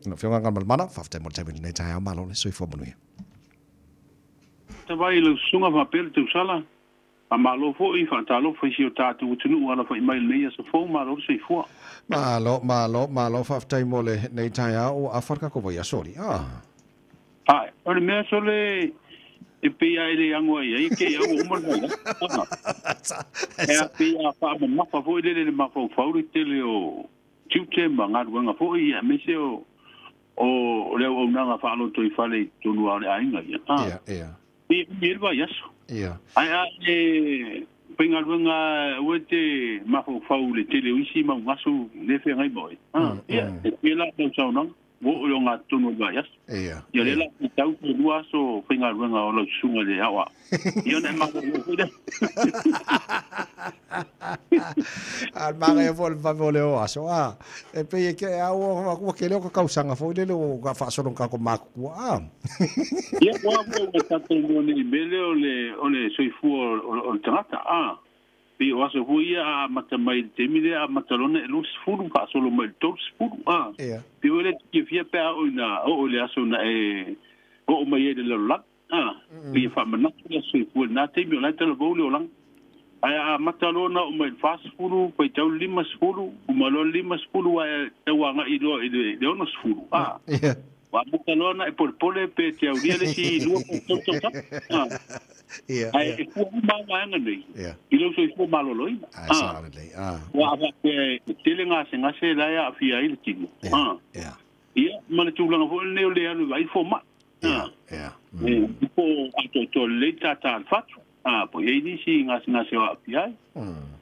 Lau Afioga Galumalemana, faafetai mo le taimi i lenei taeao, malo le soifua manuia. Tavai i lau susuga faapea le tausala, faamalo foi, faatalofa i si o tatou atunuu alafai mai i lenei aso fou, malo le soifua. Malo, malo, malo faafetai mo lenei taeao, ua afa le tatou vaiaso alii. Ah. Ae, o le mea sole e pei lava e le ago ai ai ke au ua uma le vaiaso. E a pei a faamamafa foi lele le mafaufau le tele o tiute ma galuega foi, aemaise o le auaunaga faalotoifale i totonu lava o le aiga ia. Ia, ia. Pei e umi ai le vaiaso. Ia. Ae a e faigaluega aua e te mafaufau i le tele o isi mau gasu le feagai ma oe. Ia, e pei la lau saunoaga, ua oo i le ogatotonu o le vaiaso. Ia. Ia lea la faitau pe 2 aso faigaluega o lau susuga i le aoao. Ia ona e malolo foi lea. A le manaia foi o le vave o le o aso, a. E pei e ke a ua ua tele o ka tausaga foi lele ua ka faasolo i tatou matutua, a. Ia, ua ua ua tatou iloa nei i le mea lea o le o le soifua o le tagata, a. Pei o aso foi ia a amata mai i le taimi lea amata loa ona e 20 faasolo mai i le 30, a. Ia. Pei foi lea e te fiafia pe a oo ina oo i le aso na e oo mai ai i le lalolagi. A, pei e faamanatu le aso soifua i lena taimi o la e talavou le olaga. Ae a amata loa ona oo mai i le 40, faitau le 50, uma loa le 50 ae tau agai loa i le 60, a, ua amata loa ona e polepole pe te aulia le isi 2 pe 3 tausaga. A, ae e fua uma lava vaega nei i lou soifua maloloina. A, aua a faapea e tele gasegase la e aafia ai le tino, a, ia, ma le tulaga foi lenei o le alu e vaai le fomai. Po o atoatoa lelei le tata le fatu. A, po o i ai nisi gasegase o aafia ai.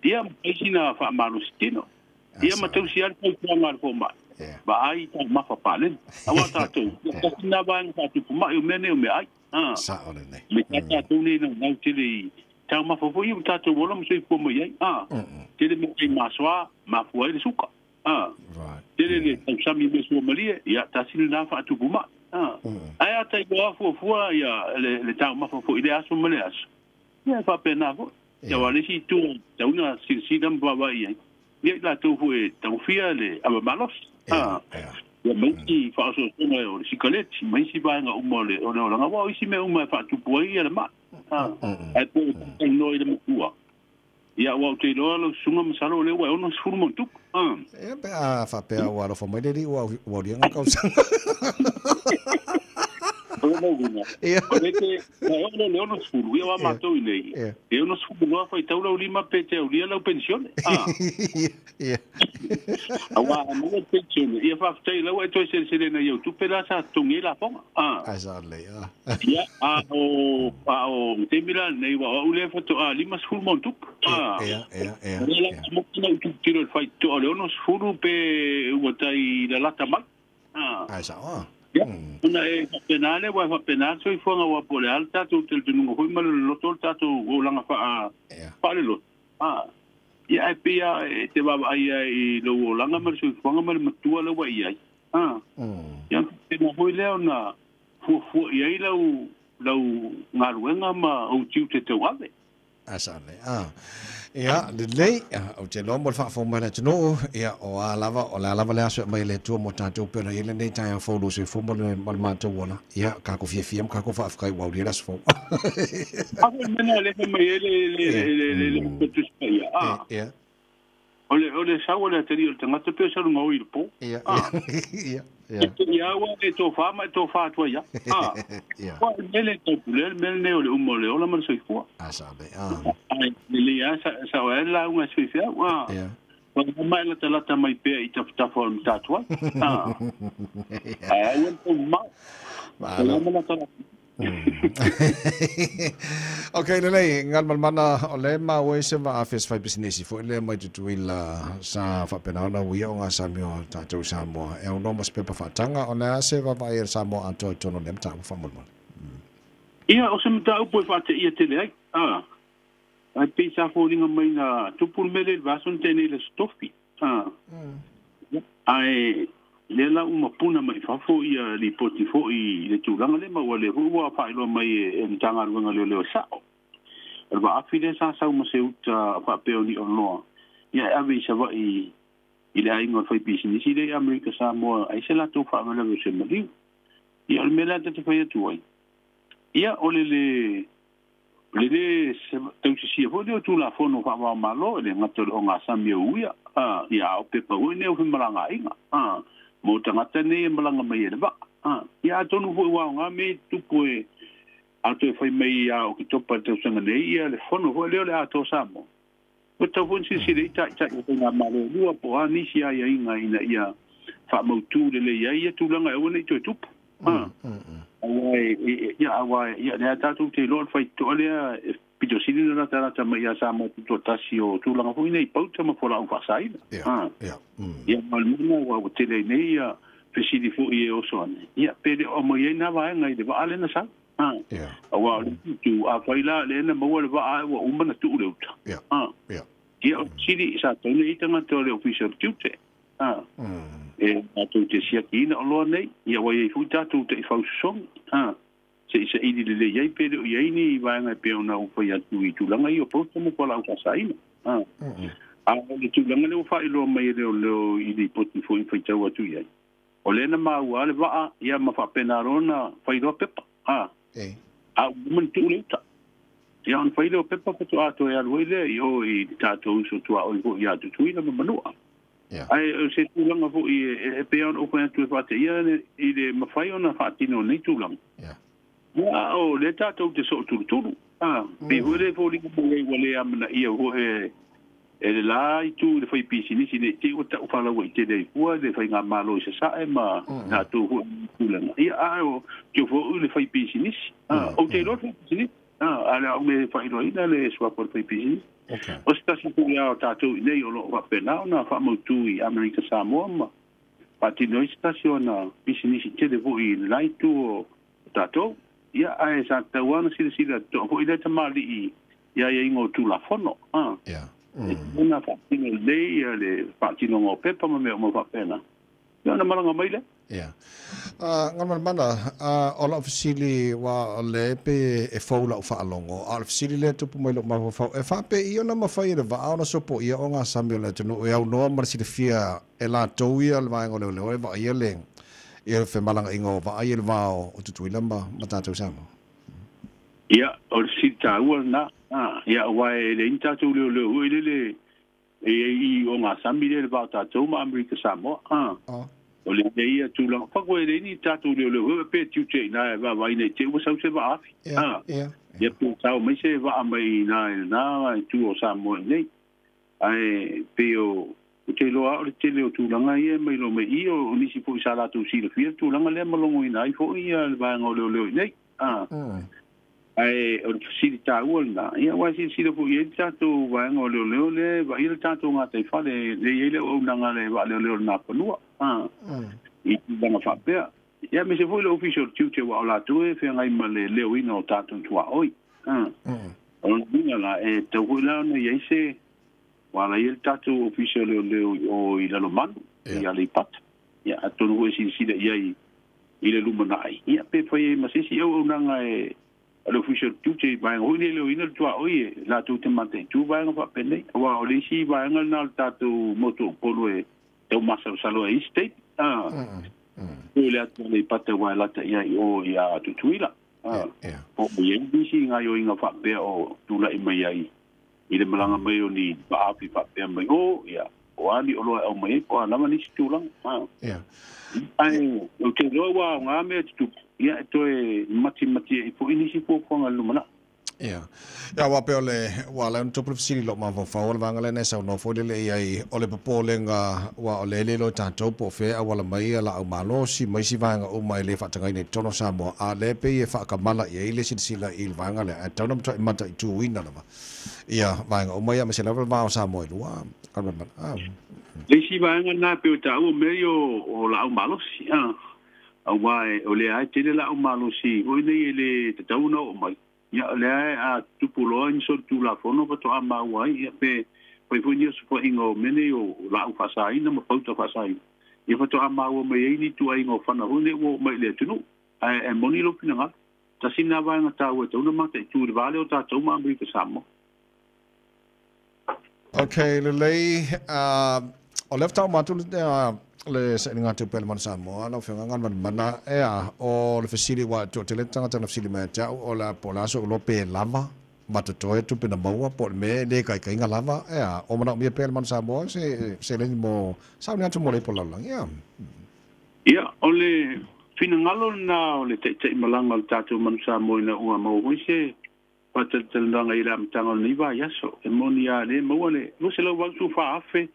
Ia, ma fai sina faamalosi tino. Ia, ma tausi ai le fautuaga a le fomai. Vaai i taumafa paleni. Aua tatou, ia tasi lena vaega faatupu mai o mea nei o meaai. A, Sao lelei. me tā tatou nei naunau tele i taumafa foi ia ua tatou ola ma soifua mai ai. A, tele mea kai masoa, mafua ai le suka. A, tele le tausami mea suamalie, ia tasi lena faatupu mai. A, ae a ta iloa fuafua ia le taumafa foi i le aso ma le aso, ia e faapena foi. Ia aua o le isi itu e tatau ona silasila ma vaavaai i ai, ia i latou foi e taofia le ava malosi. A, ia ma isi faaosoosoga o le sikaleti ma isi vaega uma o le olaga, aua o isi mea uma e faatupu ai le mai. A, ae po o talanoa i le matua, Ia, aua ou te iloa lau susuga masalo o lea ua e 60 ma ona tupu. Ah. Ia, pe a faapea ua alofa mai le Alii ua ua aulia ngā tausaga. O le mauina. Ia. O le te, na e oo loa i le 60, ia o a matou i nei, Ia. e 60 loa faitau lau lima pe te aulia lau penisione. Ah. Ia, ia. Aua a maua le penisione, ia faafetai o la ua e toe seleselena i au tupe la sa totogi ai lafoga. Ah. Ai sa lelei, ah. Ia, a o, a o le taimi la lenei, aua o au lea faatoa 50 ma ona tupu. Ia, ia, ia, ia. O lea la ua amata ona ou tilotilo i le faitotoa o le 60 pe ua tai lalata mai. Ai sao, ah. Ia, ona e faapena lea, aua e faapena le soifuaga, aua po o le a le tatou talitonuga foi ma le loloto o le tatou olaga faa, faalelotu. Ia, ae pei lava e te vaavaai lava i lou olaga ma le soifuaga ma le matua lea ua i ai. Ia, ona faapena foi lea ona fuafua i ai lau lau galuega ma ou tiute tauave. A sa lelei. A. Ia, lelei, ou te iloa mo le faafofoga mai a le atunuu, ia, o a lava, o le a lava le aso e aumai e le Atua mo tatou pei ona i ai lenei taeao fou i lou soifua ma le, ma le matou ola. Ia, tatou fiafia ma tatou faafetai ua aulia le aso fou. A foi le mea lena o lea e fai mai ai le, le, le, le, le, le Tusi Paia, a. Ia. O le, o le sau a le atalii o le tagata pei o se aluga oi i le po. Ia, Ah. ia, ia. E te ia ua e tofā ma e tofā atu ai ia. Ah. Ia. Ua le mele taupule, le mele nei o le uma o le ola ma le soifua. A sa le, ah. Ai, lelei lava sa, sa o ai le lauga a si faifeau. Ah. Ia. Ua ma e latalata mai pea i tafatafa o le matatuai. Ah. Ae aua le taumamao. Malo. Ma latalata. Ok, lelei, Galumalemana, o lea e maua ai se vaaafi a se faipisinisi foi lea mai Tutuila sa faapena ona uia o gasami o tatou i Samoa e aunoa ma se pepa faataga. O le a se vaavaai a le Samoa atoa i totonu o lenei mataupu faamolemole? Ia, o se mataupu e faateia tele ai, a, ae pei sa foliga mai na tupu le mea lea i le vaiaso na tea nei i le Aso Tofi, a, ae lea la ua mapuna mai fafo ia lipoti foi i le tulaga lea, ma ua lea foi ua faailoa mai e le Matagaluega o Leoleo e sao. O le vaafi lea sa sau ma se uta faapea o ni oloa, ia e ave i Savaii I le aiga o le faipisinisi lea i Amerika Samoa ai se latou faalavelave o se maliu. Ia o le mea lea tatou te fai atu ai, ia o le lē le lē tausisia foi lea o Tulafono faavaomalo e le gata o le ogasami e uia, a, ia a o pepa foi nei o femalagaaiga, a, mo tagata nei e malaga mai ai le vaa, a. Ia atonu foi ua aoga mea i tutupu e a toe fai mai ia Oketopa i le tausaga nei, ia le fono foi lea o le Atoa Samoa. Ua tatau foi ona silasila i ai taitai o faigamalo e lua po o a nisi aiaiga ina ia faamautu lelei ai ia tulaga e aua ne i toe tupu. Aua ia, aua ia, lea tatou te iloa o le faitotoa lea e pito sili ona latalata mai ia Samoa Tutoatasi o tulaga foi nei i pauta ma fualaau faasaina. Ia, ma o le mea lena ua tele ai nei ia fesili foi e oso ane, ia, pe le o aumai ai na vaega i le vaa lea na sau. Aua o le itu, afai la lea na maua le vaa ae ua uma ona tuu le uta. Ia o le fesili, sa tatau ona i ai tagata o le Ofisa o le Tiute, e latou te siakiina oloa nei, ia ua i ai foi tatou taifau sosogi, se i saili lelei ai pe le o i ai ni vaega e pei ona ou fai atu i tulaga ia o pauta ma fualaau faasaina. A o le tulaga lea ua faailoa mai e leoleo i lipoti foi e faitau atu i ai, o lea na maua lava le vaa, ia ma faapena loa ona fai loa pepa, a, a ua uma ona tuu le uta. Ia ona fai lea o pepa faatoa toe alu ai lea i o i le tatou uso tuaoi foi ia Tutuila ma Manua. Ae o se tulaga foi e pei ona ou fai atu e faateia i le mafai ona faatino nei tulaga. Ia o lea tatou te sootulutulu, a, pei foi lea e foliga mai ai ua le amanaia foi e le la itu i le faipisinisi nei te i ua ta'ufalauaitele ai fua le faigamalo i Sasae ma tatou foi i tulaga. Ia a o te foi le faipisinisi, a, ou te iloa le faipisinisi, a, a o le a ou le faailoaina le suafa o le faipisinisi. O se tasi foi lava o tatou i inei o lo o faapena ona faamautu i Amerika Samoa ma faatino ai se tasi o ana pisinisi tele foi i le la itu o tatou. Ia ae sa tatau lava ona silasila totoa foi lea tamalii i aiaiga o Tulafono, a. E tatau ona faatino lelei ia le faatinoga o pepa ma mea uma faapena, ia ona malaga mai lea. Ia. Galumalemana, o lau fesili, aua o lea pei e fou lau faalogo, a o le fesili lea e tupu mai i lou mafaufau, e faapei ona mafai e le vaa ona sopoia ogasami o le atunuu e aunoa ma le silafia e latou ia le vaega o leoleo e vaaia le ia le femalagaaiga o vaa ia i le va o Tutuila ma tatou Samoa? Ia, o le fesili taua lena. Ia, aua e leai ni tatou leoleo foi lele e i ai i ogasami lea i le va o tatou ma Amerika Samoa. O le lea ia tulaga. Fatu e leai ni tatou leoleo foi pe tiute i ina e vaavaai nei te i ua sau se vaa afi. Ia pe sao mai se vaa mai i ina i lena itu o Samoa i nei. Ae pei o ou te iloa lava o le tele o tulaga ia e mai loa mai i i o nisi foi sa latou silafia le tulaga lea ma logoina ai foi le vaega o leoleo i nei. Ae o le fesili taua lena, ia aua e silasila foi i ai le tatou vaega o leoleo lea e vaaia le tatou gataifale lea e i ai le auaunaga a le vaaleoleo o le Nafanua, i tulaga faapea. Ia aemaise foi le Ofisa o le Tiute aua o latou e feagai ma le leoina o tatou tuaoi. O lona uiga la, e tatau foi la ona i ai se ua ala ai le tatou Ofisa o Leoleo i o i Lalomanu, i Aleipata. Ia atonu foi e silasila i ai i le lumanai, ia pe fai ai ma se isi auaunaga e a le Ofisa o le Tiute i vaega foi nei e leoina le tuaoi e latou te mataitu vaega faapenei. Aua o le isi vaega lena o le tatou motu o Upolu e tau masalosalo ai isi taimi. O le atu Aleipata aua e lata i ai i o ia Tutuila. Po o i ai nisi gaoioiga faapea o tulai mai ai i le malaga mai o ni vaafi faapea mai o, ia, o a ni oloa e aumai ai, po o a lava nisi tulaga. Ae ou te iloa ua aoga mea e tutupu, ia, e toe matimati ai foi nisi fuafuaga i le lumanai. Ia. Ia, aua pei o le, ua ala ai ona tupu le fesili i lou mafaufau, o le vaega lea na e saunoa foi lele i ai, o le popolega, aua o lea e le iloa e tatou po o fea e auala mai ia laau malosi ma isi vaega uma e le faatagaina i totonu o Samoa, a o lea e pei e faakamala i ai le silasila i le vaega lea, ae tatau ona matuai mataituina lava ia vaega uma ia, aemaise lava le va o Samoa e lua. Le isi vaega lena e pei o taua o mea ia o laau malosi, aua o lea lava e tele laau malosi foi nei e le tatau ona oo mai. Ia, o lea e a tutupu loa ni solitulafono faatoa maua ai, ia, pe fai foi ni osofaiga o mea nei o laau faasaina ma pauta faasaina, ia faatoa maua mai ai ni ituaiga o fana foi nei ua oo mai i le atunuu. Ae moni lou finagalo, tasi lena vaega taua e tatau ona mataitu i le va lea o tatou ma Amerika Samoa. Okay, lelei. O le tau matu le sailiga tupe a le Manu Samoa lau Afioga Galumalemana ea o le fesili ua toatele tagata na fesili mai ia te au o le a po o le aso ua iloa pe lava ma totoe tupe na maua po o le mea e le taitaiga lava ea o manaomia pea e le Manu Samoa se seleni mo sauni atu mo le ipu o le lalolagi ea. Ia, o le finagalo lena o le taitaimalaga o le tatou Manu Samoa ina ua maua foi se faatalatalanoaga i le amataga o lenei vaiaso. E moni lava lea maua le 284,000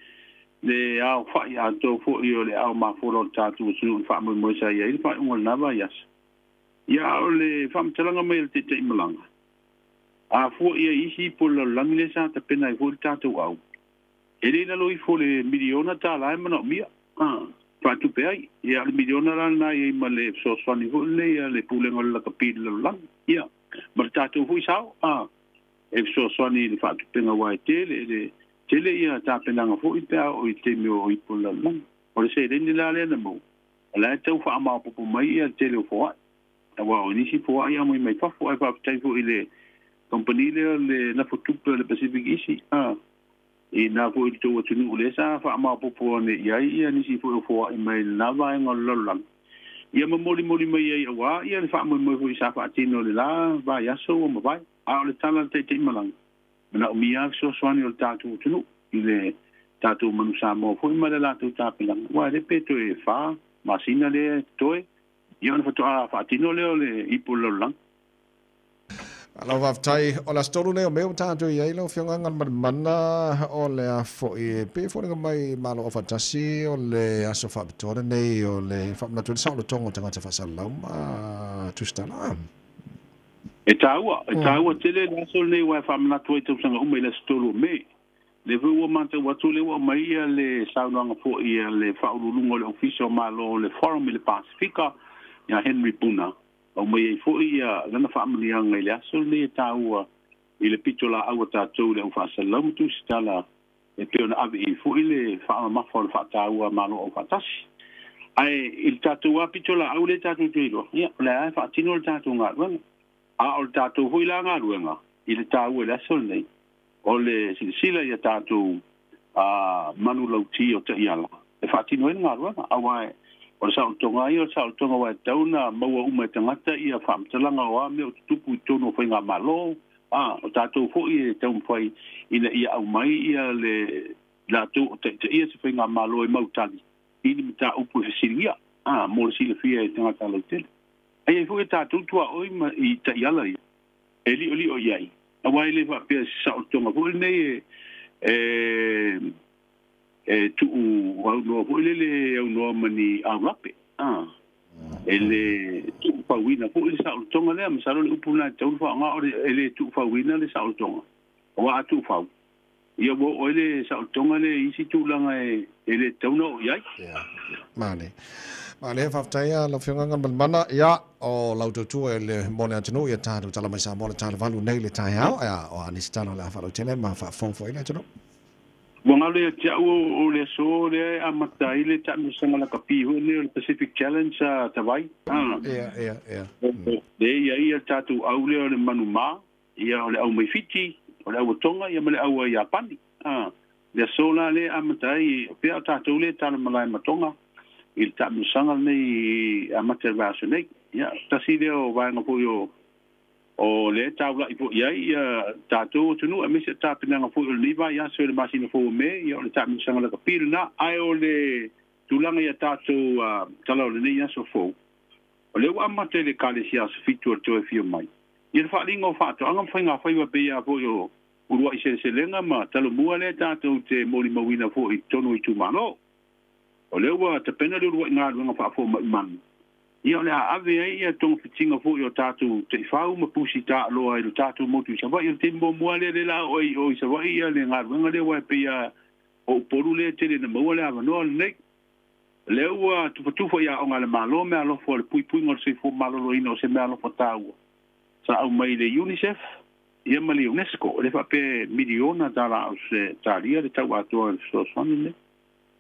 le aofai atoa foi o le ao mafola o le tatou atunuu i le faamoemoe sa i ai le faaiuga o lena vaiaso. Ia, a o le faamatalaga mai a le taitaimalaga, a fua i ai i isi ipu o le lalolagi lea sa tapena ai foi le tatou au, e le i lalo ifo o le miliona tala e manaomia faatupe ai. Ia, o le miliona la lena i ai ma le fesoasoani foi lenei a le Pulega o le Lakapi i le lalolagi, ia, ma le tatou foi sao e fesoasoani i le faatupega aua e tele, e tele ia tapenaga foi pe a oo i le taimi o ipu o le lalolagi. O le seleni la lea na maua, o la e tau faamaopoopo mai ia le tele o foai, aua o nisi foai e aumai mai fafo, ae faafetai foi i le company lea o le lafo tupe o le Pacific Isi, i na foi i le tou atunuu lea sa faamaopoopo ane i ai ia nisi foi o foai mai lena vaega o le lalolagi, ia ma molimoli mai ai aua ia le faamoemoe foi sa faatino i le la vaiaso ua mavae. A o le tala a le taitaimalaga, manaomia lava fesoasoani o le tatou atunuu i le tatou Manu Samoa foi ma le latou tapenaga, aua e le pe toe 4 masina lea totoe, ia ona faatoa faatino lea o le ipu o le lalolagi. Malo faafetai. O le aso 3 lenei o Me ua tatou i ai lau Afioga Galumalemana o le a foi e pei e foliga mai Malo Aufaatasi o le aso faapitoa lenei o le faamanatu ai le saolotoga o tagata faasalalau ma tusitala. E taua, e taua tele le aso lenei aua e faamanatu ai tausaga uma i le aso 3 o Me. Lea foi ua matau atu lea ua aumai ia le saunoaga foi a le Faauluuluga o le Ofisa o Malo o le Forum i le Pasefika ia Henry Puna, aumai ai foi ia lana faamanuiaga i le aso lenei e taua i le pitolaau a tatou i le au faasalalau ma tusitala e pei ona ave i ai foi le faamamafa o le faataua a Malo Aufaatasi. Ae i le tatou lava pitolaau lea tatou te iloa, ia, o lea lava e faatino le tatou galuega. A o le tatou foi la galuega i le taua i le aso lenei, o le silasila ia tatou manulauti o taiala e faatino ai le galuega. Aua o le saolotoga ia, o le saolotoga aua e tatau ona maua uma e tagata ia faamatalaga o a mea o tutupu i totonu o faigamalo, o tatou foi e taumafai ina ia aumai ia le latou o taitaia se faigamalo e mautali i ni mataupu e fesiligia, mo le silafia e tagata lautele. Ae i ai foi tatou tuaoi ma i taiala ia e liolio i ai, aua e le faapea se saolotoga foi lenei e tuu aunoa foi lele aunoa ma ni aulape, e le tuufauina foi le saolotoga lea. Masalo le upu lena e tatau ona faaaoga, o le e le tuufauina le saolotoga, aua a tuufau, ia ua oo ai le saolotoga lea i isi tulaga e le tatau ona oo i ai. Ia, male. Male, faafetai lau Afioga Galumalemana. Ia, o lau tautua i le mo le atunuu, ia tatou tala mai Samoa le tala valu nei le taeao. Ia, o a nisi tala o le a faalautele ma faafofoga foi le atunuu. Ua galo ia te au o le aso lea e amata ai le taamilosaga lakapi foi lenei o le Pacific Challenge a Tavai. Ia, ia, ia. Lea e i ai le tatou au lea o le Manumā, ia o le au mai Fiti, o le au a Tonga, ia ma le au a Iapani. Le aso la lea e amata ai, pea o tatou lea e talamalae ma Tonga i le taamilosaga lenei e amata i le vaiaso nei. Ia, tasi lea o vaega foi o o lea e taulai foi i ai ia tatou atunuu, aemaise o tapenaga foi o lenei vaiaso i le masina fou o Me, ia o le taamilosaga lakapi lena. Ae o le tulaga ia tatou tala o lenei aso fou, o lea ua amata i le Ekalesia Aso Fitu o le Toe Afio Mai, ia le faaaliga o faatoaga ma faigafaiva pei lava foi o uluai seleselega ma talomua lea tatou te molimauina foi i totonu o itumalo. O lea ua tapena le uluai galuega faafomai manu, ia o le a ave ai ia togafitiga foi o tatou taifau ma pusi taaloa i lo tatou motu i Savaii. O le taimi muamua lea lea la oo ai i o i Savaii ia le galuega lea, aua e pei lava o Upolu lea e tele ina maua le avanoa lenei. O lea ua tufatufa i aoga a le Malo meaalofa o le puipuiga o le soifua maloloina o se meaalofa taua sa aumai i le UNICEF ia ma le UNESCO. O lea faapea e miliona tala Ausetalia le tau atoa o le fesoasoani lenei.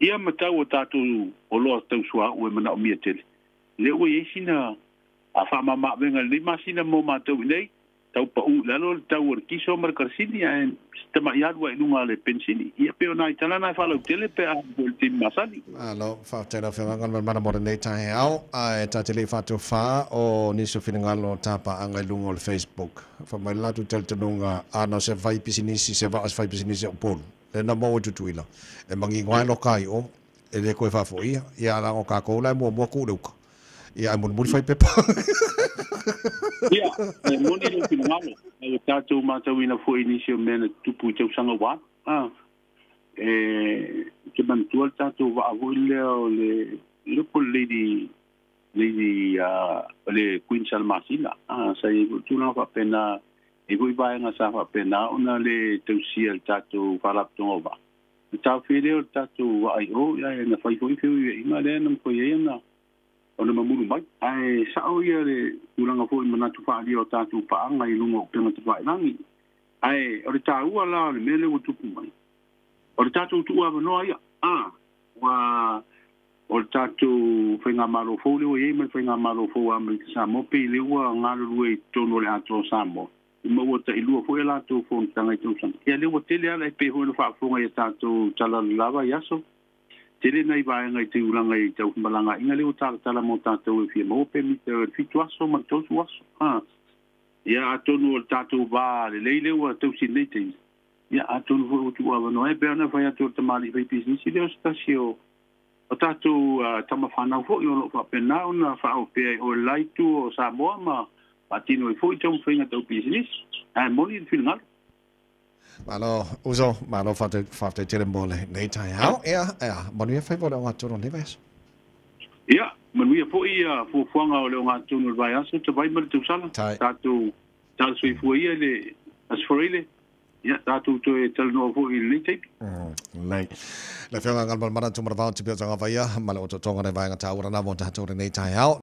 Ia ma tau o tatou oloa tau suauu e manaomia tele. Lea ua i ai sina faamamaavega i lenei masina mo matou i nei, Tau pa'ū i lalo le tau o le kiso ma le karasini ae tama'i alu ai i luga le penisini. Ia pei o nai tala na e faalautele pe a foi le taimi masani. Malo, faafetai lau Afioga Galumalemana mo lenei taeao, ae ta te le i faatofā o nisi o finagalo tapaaga i luga o le Facebook. Fai mai le latou talitonuga, a na o se fai pisinisi, se vaa o se fai pisinisi a Upolu, lea na maua i Tutuila, e magigo lava e loka ai i o, e le toe faafoia. Ia leaga o tatou la e muamua tuu i le uka, ia ae mulimuli fai pepa. Ia, e moni lou finagalo, ae ua tatou matauina foi i nisi o mea na tutupu i tausaga ua alu. A, e, ou te manatua le tatou vaa foi lea o le, le po o le Lady, Lady, o le Queen Salamasina, a, sa i ai foi le tulaga faapena, e i ai foi vaega sa faapena ona le tausia e le tatou Faalapotopotoga o Vaa. Na taofia ai lea o le tatou vaa i o, ae na fai foi feuiuiaiga lea na mafai ai ona ona mamulu mai. Ae sa'o ia le tulaga foi i manatu faaalia o tatou paaga i luga o upega tafailagi. Ae o le taua la o le mea lea ua tupu mai, o le tatou tuu avanoa ia, a, ua o le tatou faigamalo fou lea ua i ai ma le faigamalo fou a Amerika Samoa pei lea ua galulue i totonu o le atoa o Samoa, ma ua tailua foi a latou fonotaga i tausaga. Ia lea ua tele ala e pei foi ona faafofoga i a tatou tala lava i aso. Tele nai vaega i tulaga i tau femalagaaiga lea ua talatala mo tatou e fia maua pe mita o le 7 aso ma le 30 aso. A, ia atonu o le tatou va lelei lea ua tausi i lenei taimi, ia atonu foi ua tuu avanoa ai pei ona fai atu o le tamalii faipisinisi lea o se tasi o o tatou tama fanau foi o lo o faapena ona faaoo pea i o i le la itu o Samoa ma faatino ai foi taumafaiga tau pisinisi. Ae moni le finagalo. Malo uso, malo faafetai tele mo lenei taeao. Ia, ia, manuia faiva o le ogatotonu o lenei vaiaso. Ia, manuia foi fuafuaga o le ogatotonu o le vaiaso, tavai ma le tausala. Tatou tala soifua ia i le Aso Faraile. Ia, tatou toe talanoa foi i lenei taimi. Lelei. Le Afioga Galumalemana Tumanavao Tupea Tagavaia ma le otootoga o le vaega taua lena mo tatou i lenei taeao.